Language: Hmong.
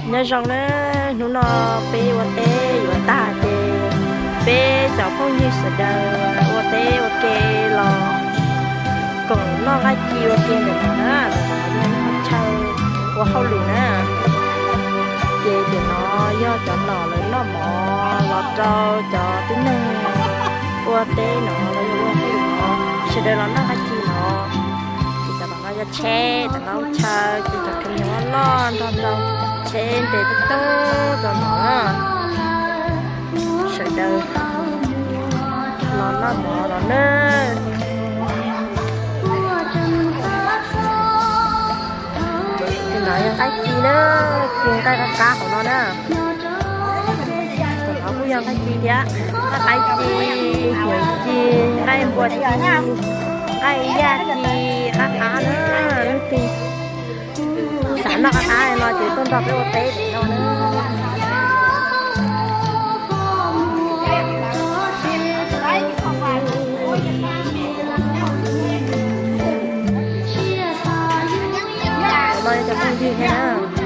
Nyob zoo na, hnub no peb ua teb yuav tag ces peb cov phooj ywg sawv daws ua teb ua ke los koom noj nqaij ci ua ke ntawm no na, ntawm no yog ib qho chaw ua hauj lwm na. Ces ntawm no yog cov nom lawv noj mov los rau cov tib neeg ua teb no los yog ua hauj lwm no, sawv daws los noj nqaij ci no. Ces cov no yog tsheb, cov no chaw, ces cov kheev nyob loj nrog rau tsheb nres tub tub rau no. Sawv daws los noj mov los na. Tus no yog nqaij ci na, ci nqaij qab qab hauv no na. Tus no kuj yog nqaij ci thiab, nqaij qaib ci, hnyuv ci, nqaij npua ci, nqaij yaj ci, qab qab na. Leej twg xav noj qab qab no ces tuaj nrog peb ua teb no na. Cov no yog cov phooj ywg thiab na.